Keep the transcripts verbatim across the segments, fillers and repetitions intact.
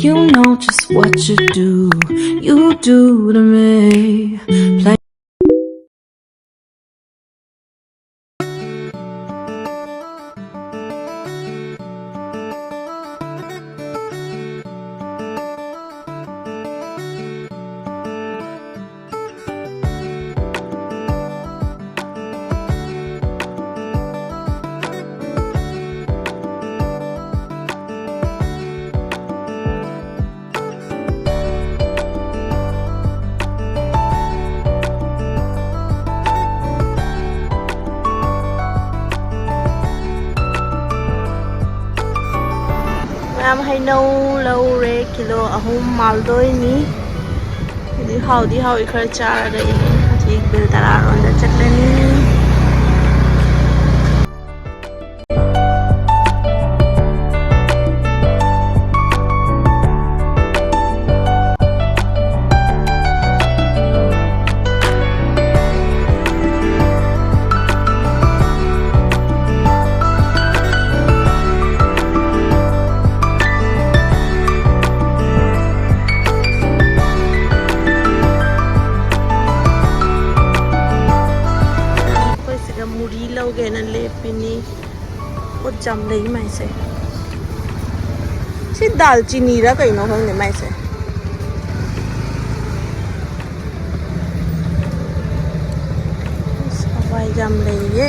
You know just what you do, you do to me. Play ꯃꯌꯥꯝ ꯍꯩꯅꯧ ꯂꯧꯔꯦ, kilo ꯑꯍꯨꯝ ꯃꯥꯜꯗꯣꯏꯅꯤ꯫ ꯑꯗꯨꯗꯤ ꯍꯥꯎꯗꯤ ꯍꯥꯎꯏ, ꯈꯔ ꯆꯥꯔꯒ ꯑꯩ ꯍꯧꯖꯤꯛ ꯕꯤꯜ ꯇꯔꯥꯔꯣꯝꯗ ꯆꯠꯂꯅꯤ꯫ ꯑꯩꯈꯣꯏ ꯁꯤꯗ ꯃꯨꯔꯤ ꯂꯧꯒꯦꯅ ꯂꯦꯞꯄꯤꯅꯤ꯫ ꯄꯣꯠ ꯌꯥꯝ ꯂꯩ ꯃꯥꯏꯁꯦ꯫ ꯁꯤ ꯗꯥꯜ ꯆꯤꯅꯤꯔ ꯀꯩꯅꯣ ꯈꯪꯗꯦ ꯃꯥꯏꯁꯦ꯫ ꯑꯁ, ꯍꯋꯥꯏ ꯌꯥꯝ ꯂꯩꯌꯦ꯫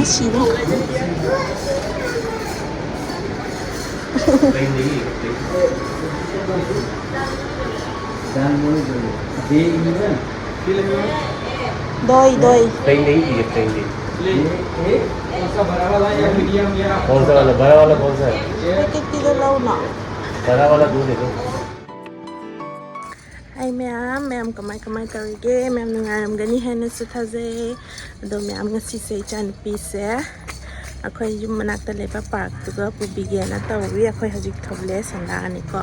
ꯁꯤꯔꯦ꯫ ꯗꯣꯏ, ꯗꯣꯏ꯫ प्लेन नहीं चाहिए, प्लेन नहीं। कौन सा वाला? बड़ा वाला कौन सा है? ꯄꯦꯀꯦꯠꯀꯤꯗꯣ ꯂꯧꯅ꯫ बड़ा वाला दो दे दो। ꯍꯥꯏ ꯃꯌꯥꯝ, ꯃꯌꯥꯝ ꯀꯃꯥꯏ ꯀꯃꯥꯏ ꯇꯧꯔꯤꯒꯦ? ꯃꯌꯥꯝ ꯅꯨꯡꯉꯥꯏꯔꯝꯒꯅꯤ ꯍꯥꯏꯅꯁꯨ ꯊꯥꯖꯩ꯫ ꯑꯗꯣ ꯃꯌꯥꯝ, ꯉꯁꯤꯁꯦ ꯏꯆꯥꯅꯨꯄꯤꯁꯦ ꯑꯩꯈꯣꯏ ꯌꯨꯝ ꯃꯅꯥꯛꯇ ꯂꯩꯕ ꯄꯥꯔꯛꯇꯨꯒ ꯄꯨꯕꯤꯒꯦꯅ ꯇꯧꯔꯤ꯫ ꯑꯩꯈꯣꯏ ꯍꯧꯖꯤꯛ ꯊꯣꯛꯂꯛꯑꯦ, ꯁꯟꯗꯥꯅꯤꯀꯣ꯫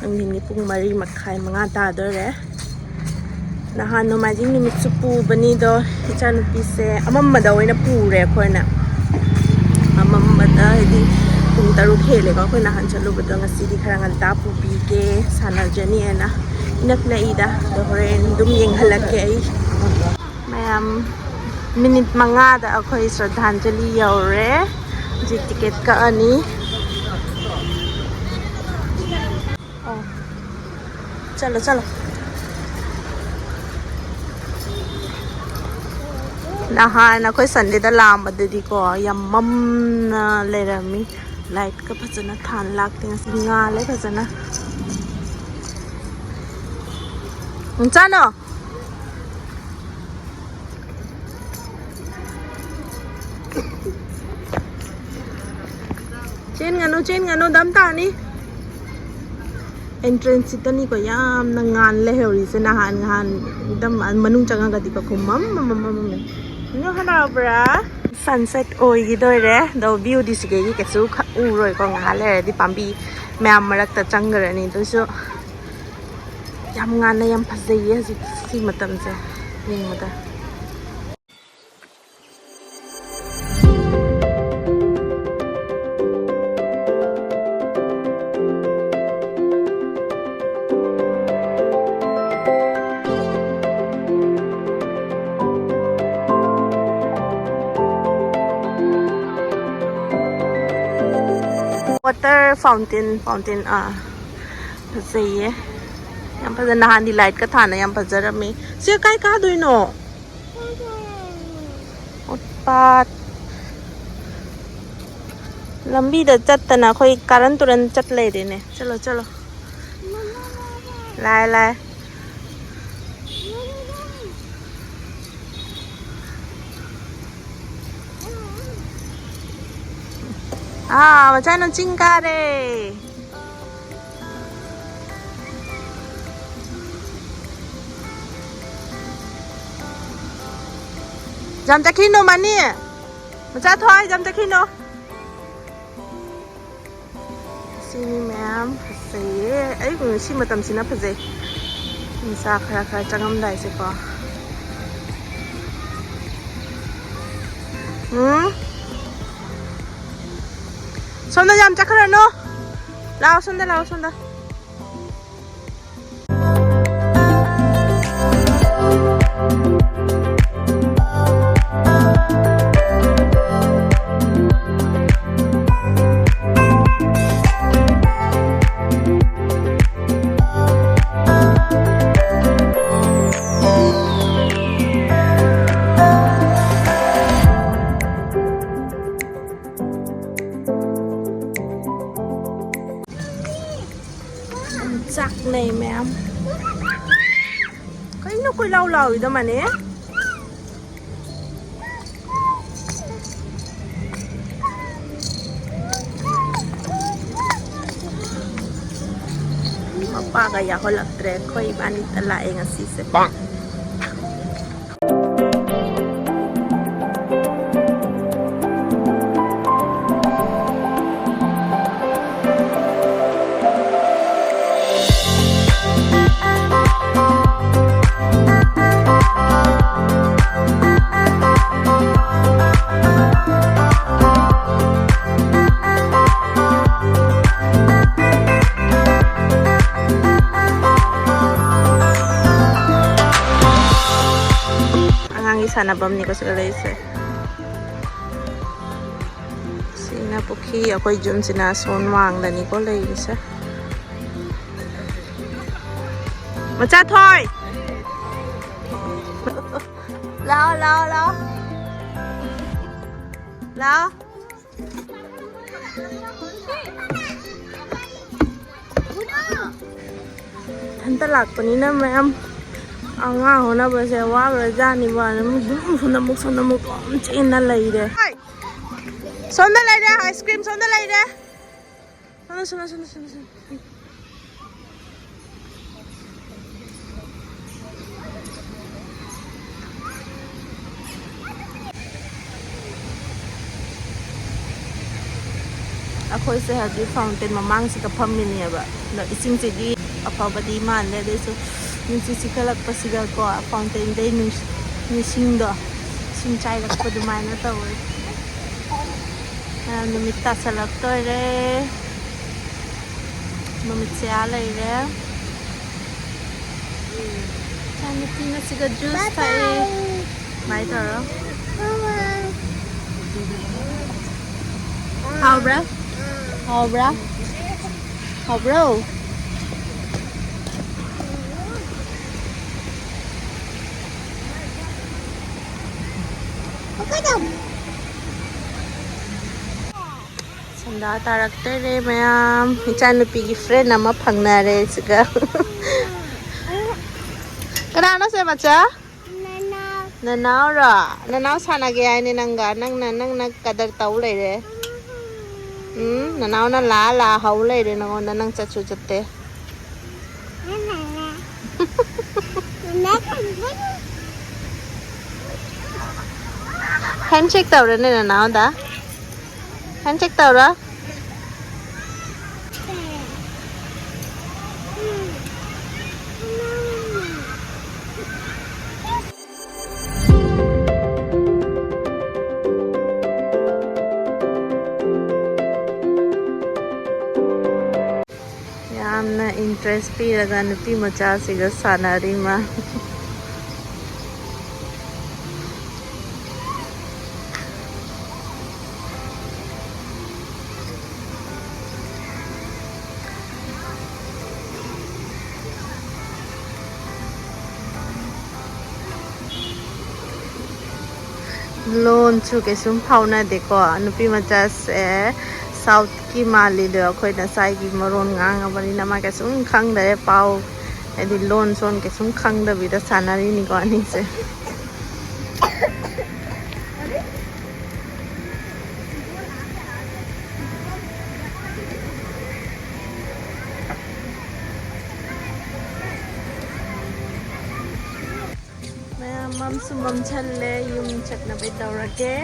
ꯅꯨꯡꯊꯤꯟꯒꯤ ꯄꯨꯡ ꯃꯔꯤ ꯃꯈꯥꯏ, ꯃꯉꯥ ꯇꯥꯗꯣꯔꯦ꯫ ꯅꯍꯥꯟ ꯅꯣꯡꯃꯥꯏꯖꯤꯡ ꯅꯨꯃꯤꯠꯁꯨ ꯄꯨꯕꯅꯤꯗꯣ, ꯏꯆꯥꯅꯨꯄꯤꯁꯦ ꯑꯃꯝꯕꯗ ꯑꯣꯏꯅ ꯄꯨꯔꯦ ꯑꯩꯈꯣꯏꯅ꯫ ꯑꯃꯝꯕꯗ ꯍꯥꯏꯗꯤ ꯄꯨꯡ ꯇꯔꯨꯛ ꯍꯦꯜꯂꯦꯀꯣ ꯑꯩꯈꯣꯏ ꯅꯍꯥꯟ ꯆꯠꯂꯨꯕꯗꯣ꯫ ꯉꯁꯤꯗꯤ ꯈꯔ ꯉꯟꯇꯥ ꯄꯨꯕꯤꯒꯦ, ꯁꯥꯟꯅꯖꯅꯤꯅ꯫ ꯏꯅꯛ ꯅꯛꯏꯗ, ꯑꯗꯣ ꯍꯣꯔꯦꯟ ꯑꯗꯨꯝ ꯌꯦꯡꯍꯜꯂꯛꯀꯦ ꯑꯩ꯫ ꯃꯌꯥꯝ, ꯃꯤꯅꯤꯠ ꯃꯉꯥꯗ ꯑꯩꯈꯣꯏ ꯁ꯭ꯔꯗꯥꯟꯖꯂꯤ ꯌꯧꯔꯦ꯫ ꯍꯧꯖꯤꯛ ꯇꯤꯀꯦꯠ ꯀꯛꯑꯅꯤ꯫ ꯑꯣ꯫ ꯆꯠꯂꯣ, ꯆꯠꯂꯣ꯫ ꯅꯍꯥꯟ ꯑꯩꯈꯣꯏ ꯁꯟꯗꯦꯗ ꯂꯥꯛꯑꯝꯕꯗꯨꯗꯤꯀꯣ, ꯌꯥꯝ ꯃꯝꯅ ꯂꯩꯔꯝꯃꯤ꯫ ꯂꯥꯏꯠꯀ ꯐꯖꯅ ꯊꯥꯟ ꯂꯥꯛꯇꯦ꯫ ꯉꯁꯤ ꯉꯥꯜꯂꯦ ꯐꯖꯅ꯫ ꯆꯥꯅꯣ꯫ ꯆꯦꯟꯒꯅꯨ, ꯆꯦꯟꯒꯅꯨ, ꯗꯝ ꯇꯥꯅꯤ꯫ ꯑꯦꯟꯇ꯭ꯔꯦꯟꯁꯁꯤꯗꯅꯤꯀꯣ ꯌꯥꯝꯅ ꯉꯥꯟ ꯂꯩꯍꯧꯔꯤꯁꯦ꯫ ꯅꯍꯥꯟ, ꯅꯍꯥꯟ ꯑꯗꯨꯝ ꯃꯅꯨꯡ ꯆꯪꯉꯒꯗꯤꯀꯣ ꯈꯨꯃꯝ ꯑꯃꯃꯝ ꯃꯝꯃꯦ꯫ ꯅꯣꯏ ꯍꯔꯥꯎꯕ꯭ꯔꯥ? ꯁꯟꯁꯦꯠ ꯑꯣꯏꯈꯤꯗꯣꯏꯔꯦ꯫ ꯑꯗꯣ ꯚ꯭ꯌꯨꯗꯤ ꯁꯤꯗꯒꯤ ꯀꯩꯁꯨ ꯈ-, ꯎꯔꯣꯏꯀꯣ꯫ ꯉꯥꯏꯍꯥꯛ ꯂꯩꯔꯗꯤ ꯄꯥꯝꯕꯤ ꯃꯌꯥꯝ ꯃꯔꯛꯇ ꯆꯪꯈ꯭ꯔꯅꯤ꯫ ꯑꯗꯨꯁꯨ ꯌꯥꯝ ꯉꯥꯟꯅ ꯌꯥꯝ ꯐꯖꯩꯌꯦ ꯍꯧꯖꯤꯛ ꯁꯤ ꯃꯇꯝꯁꯦ ꯌꯦꯡꯕꯗ꯫ Water fountain, fountain, ꯑꯥ, ꯐꯖꯩꯌꯦ꯫ ꯌꯥꯝ ꯐꯖ-, ꯅꯍꯥꯟꯗꯤ ꯂꯥꯏꯠꯀ ꯊꯥꯅ ꯌꯥꯝ ꯐꯖꯔꯝꯃꯤ꯫ ꯁꯤ ꯀꯥꯏ ꯀꯥꯗꯣꯏꯅꯣ? ꯑꯣ, ꯑꯥ, ꯂꯝꯕꯤꯗ ꯆꯠꯇꯅ ꯑꯩꯈꯣꯏ ꯀꯥꯔꯟ ꯇꯨꯔꯟ ꯆꯠ ꯂꯩꯔꯦꯅꯦ꯫ ꯆꯠꯂꯣ, ꯆꯠꯂꯣ꯫ ꯂꯥꯛꯑꯦ, ꯂꯥꯛꯑꯦ꯫ ꯑꯥ, ꯃꯆꯥꯅꯨ ꯆꯤꯡ ꯀꯥꯔꯦ꯫ ꯌꯥꯝ ꯆꯠꯈꯤꯅꯣ, ꯃꯅꯤ꯫ ꯃꯆꯥ ꯊꯣꯏ, ꯌꯥꯝ ꯆꯠꯈꯤꯅꯣ꯫ ꯁꯤꯅꯤ ꯃꯌꯥꯝ ꯐꯖꯩꯌꯦ꯫ ꯑꯩ ꯉꯁꯤ ꯃꯇꯝꯁꯤꯅ ꯐꯖꯩ꯫ ꯅꯨꯡꯁꯥ ꯈꯔ ꯈꯔ ꯆꯪꯉꯝꯗꯥꯏꯁꯦꯀꯣ꯫ ꯎꯝ꯫ ꯁꯣꯝꯗ ꯌꯥꯝ ꯆꯠꯈ꯭ꯔꯅꯨ꯫ ꯂꯥꯛꯑꯣ ꯁꯣꯝꯗ, ꯂꯥꯛꯑꯣ ꯁꯣꯝꯗ꯫ ꯆꯥꯛꯅꯩ ꯃꯌꯥꯝ꯫ ꯀꯩꯅꯣ ꯀꯣꯏꯂꯥꯎ ꯂꯥꯎꯔꯤꯗꯣ, ꯃꯅꯦ? ꯃꯄꯥꯒ ꯌꯥꯎꯍꯜꯂꯛꯇ꯭ꯔꯦ, ꯑꯩꯈꯣꯏ ꯏꯕꯥꯅꯤꯇ ꯂꯥꯛꯑꯦ ꯉꯁꯤꯁꯦ꯫ ꯑꯉꯥꯡꯒꯤ ꯁꯥꯟꯅꯐꯝꯅꯤꯀꯣ ꯁꯤꯗ ꯂꯩꯔꯤꯁꯦ꯫ ꯁꯤꯅ ꯄꯨꯈ꯭ꯔꯤ, ꯑꯩꯈꯣꯏ ꯌꯨꯝꯁꯤꯅ ꯑꯁꯣꯟ ꯋꯥꯡꯗꯅꯤꯀꯣ ꯂꯩꯔꯤꯁꯦ꯫ ꯃꯆꯥ ꯊꯣꯏ! ꯂꯥꯛꯑꯣ, ꯂꯥꯛꯑꯣ, ꯂꯥꯛꯑꯣ꯫ ꯂꯥꯎ꯫ ꯏꯊꯟꯇ ꯂꯥꯛꯄꯅꯤꯅ ꯃꯌꯥꯝ ꯑꯉꯥꯡ ꯍꯣꯠꯅꯕꯁꯦ ꯋꯥꯈ꯭ꯔꯖꯥꯠꯅꯤꯕ꯫ ꯑꯗꯨꯝ ꯁꯣꯝꯗ ꯑꯃꯨꯛ, ꯁꯣꯝꯗ ꯑꯃꯨꯛ ꯑꯗꯨꯝ ꯆꯦꯟꯅ ꯂꯩꯔꯦ꯫ ꯁꯣꯝꯗ ꯂꯩꯔꯦ, ice cream ꯁꯣꯝꯗ ꯂꯩꯔꯦ꯫ ꯁꯣꯝꯗ, ꯁꯣꯝꯗ, ꯁꯣꯝꯗ, ꯁꯣꯝꯗ, ꯁꯣꯝꯗ꯫ ꯑꯩꯈꯣꯏꯁꯦ ꯍꯧꯖꯤꯛ fountain ꯃꯃꯥꯡꯁꯤꯗ ꯐꯝꯃꯤꯅꯦꯕ꯫ ꯑꯗꯣ ꯏꯁꯤꯡꯁꯤꯗꯤ ꯑꯐꯕꯗꯤ ꯃꯥꯜꯂꯦ, ꯑꯗꯨꯏꯁꯨ ꯅꯨꯡꯁꯤꯠ ꯁꯤꯠꯀꯠꯂꯛꯄꯁꯤꯗꯀꯣ, fountainꯗꯩ ꯅꯨꯡꯁꯤꯠ, ꯅꯨꯡꯁꯤꯡꯗꯣ, ꯏꯁꯤꯡ ꯆꯥꯏꯔꯛꯄ ꯑꯗꯨꯃꯥꯏꯅ ꯇꯧꯋꯦ꯫ ꯑ, ꯅꯨꯃꯤꯠ ꯇꯥꯁꯜꯂꯛꯇꯣꯏꯔꯦ꯫ ꯅꯨꯃꯤꯠꯁꯦ ꯑꯥ ꯂꯩꯔꯦ꯫ ꯏꯆꯥꯅꯨꯄꯤ ꯉꯁꯤꯒ juice ꯊꯛꯑꯦ꯫ Bye ꯇꯧꯔꯣ꯫ ꯍꯥꯎꯕ꯭ꯔꯥ? ꯍꯥꯎꯕ꯭ꯔꯥ? ꯍꯥꯎꯕ꯭ꯔꯣ? ꯁꯟꯗꯥ ꯇꯥꯔꯛꯇꯣꯏꯔꯦ ꯃꯌꯥꯝ꯫ ꯏꯆꯥꯅꯨꯄꯤꯒꯤ friend ꯑꯃ ꯐꯪꯅꯔꯦ ꯁꯤꯒ꯫ ꯀꯅꯥꯅꯣ ꯁꯦ, ꯃꯆꯥ? ꯅꯅꯥꯎ꯫ ꯅꯅꯥꯎꯔꯣ? ꯅꯅꯥꯎ ꯁꯥꯟꯅꯒꯦ ꯍꯥꯏꯅꯦ ꯅꯪꯒ? ꯅꯪꯅ, ꯅꯪꯅ ꯀꯗꯔ ꯇꯧ ꯂꯩꯔꯦ꯫ ꯎꯝ, ꯅꯅꯥꯎꯅ ꯂꯥ ꯂꯥ ꯍꯧ ꯂꯩꯔꯦ ꯅꯉꯣꯟꯗ, ꯅꯪ ꯆꯠꯁꯨ ꯆꯠꯇꯦ꯫ Handshake ꯇꯧꯔꯅꯦ ꯅꯅꯥꯎꯗ꯫ Handshake ꯇꯧꯔꯣ꯫ ꯌꯥꯝꯅ interest ꯄꯤꯔꯒ ꯅꯨꯄꯤ ꯃꯆꯥꯁꯤꯒ ꯁꯥꯟꯅꯔꯤ ꯃꯥ꯫ ꯂꯣꯟꯁꯨ ꯀꯩꯁꯨꯝ ꯐꯥꯎꯅꯗꯦꯀꯣ꯫ ꯅꯨꯄꯤ ꯃꯆꯥꯁꯦ ꯁꯥꯎꯠꯀꯤ ꯃꯥꯜꯂꯤꯗꯣ, ꯑꯩꯈꯣꯏꯅ ꯁ꯭ꯋꯥꯏꯒꯤ ꯃꯔꯣꯟ ꯉꯥꯡꯉꯕꯅꯤꯅ ꯃꯥ ꯀꯩꯁꯨꯝ ꯈꯪꯗꯔꯦ꯫ ꯄꯥꯎ ꯍꯥꯏꯗꯤ ꯂꯣꯟ ꯁꯣꯟ ꯀꯩꯁꯨꯝ ꯈꯪꯗꯕꯤꯗ ꯁꯥꯟꯅꯔꯤꯅꯤꯀꯣ ꯑꯅꯤꯁꯦ꯫ ꯃꯌꯥꯝ ꯃꯝꯁꯨ ꯃꯝꯁꯜꯂꯦ, ꯌꯨꯝ ꯆꯠꯅꯕꯩ ꯇꯧꯔꯒꯦ꯫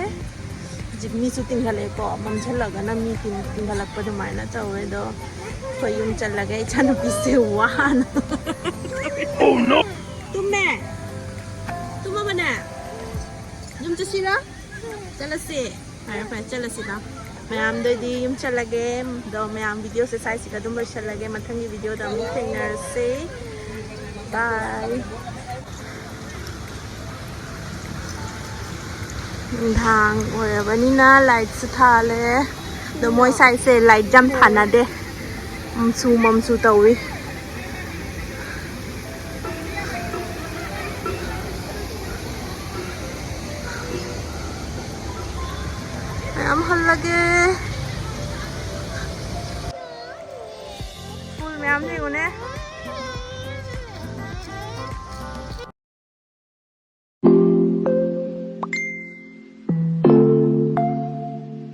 ꯍꯧꯖꯤꯛ ꯃꯤꯁꯨ ꯇꯤꯡꯈꯠꯂꯛꯑꯦꯀꯣ, ꯃꯝꯁꯜꯂꯒꯅ ꯃꯤ ꯇꯤꯡ- ꯇꯤꯡꯈꯠꯂꯛꯄ ꯑꯗꯨꯃꯥꯏꯅ ꯇꯧꯋꯦ꯫ ꯑꯗꯣ ꯑꯩꯈꯣꯏ ꯌꯨꯝ ꯆꯠꯂꯒꯦ꯫ ꯏꯆꯥꯅꯨꯄꯤꯁꯦ ꯋꯥꯅ ꯇꯨꯝꯃꯦ꯫ ꯇꯨꯝꯃꯕꯅꯦ? ꯌꯨꯝ ꯆꯠꯁꯤꯔꯥ? ꯆꯠꯂꯁꯤ꯫ ꯐꯔꯦ ꯐꯔꯦ, ꯆꯠꯂꯁꯤꯗ꯫ ꯃꯌꯥꯝꯗꯩꯗꯤ ꯌꯨꯝ ꯆꯠꯂꯒꯦ꯫ ꯑꯗꯣ ꯃꯌꯥꯝ, ꯚꯤꯗꯤꯑꯣꯁꯦ ꯁ꯭ꯋꯥꯏꯁꯤꯗ ꯑꯗꯨꯝ ꯂꯣꯏꯁꯤꯜꯂꯒꯦ꯫ ꯃꯊꯪꯒꯤ ꯚꯤꯗꯤꯑꯣꯗ ꯑꯃꯨꯛ ꯊꯦꯡꯅꯔꯁꯤ꯫ ꯕꯥꯏ꯫ ꯅꯨꯡꯗꯥꯡ ꯑꯣꯏꯔꯕꯅꯤꯅ ꯂꯥꯏꯠꯁꯨ ꯊꯥꯜꯂꯦ꯫ ꯑꯗꯣ ꯃꯣꯏ ꯁ꯭ꯋꯥꯏꯁꯦ ꯂꯥꯏꯠ ꯌꯥꯝ ꯊꯥꯅꯗꯦ꯫ ꯃꯝꯁꯨ ꯃꯝꯁꯨ ꯇꯧꯏ꯫ ꯃꯌꯥꯝ ꯍꯜꯂꯒꯦ꯫ ꯐꯨꯜ ꯃꯌꯥꯝ ꯌꯦꯡꯉꯨꯅꯦ꯫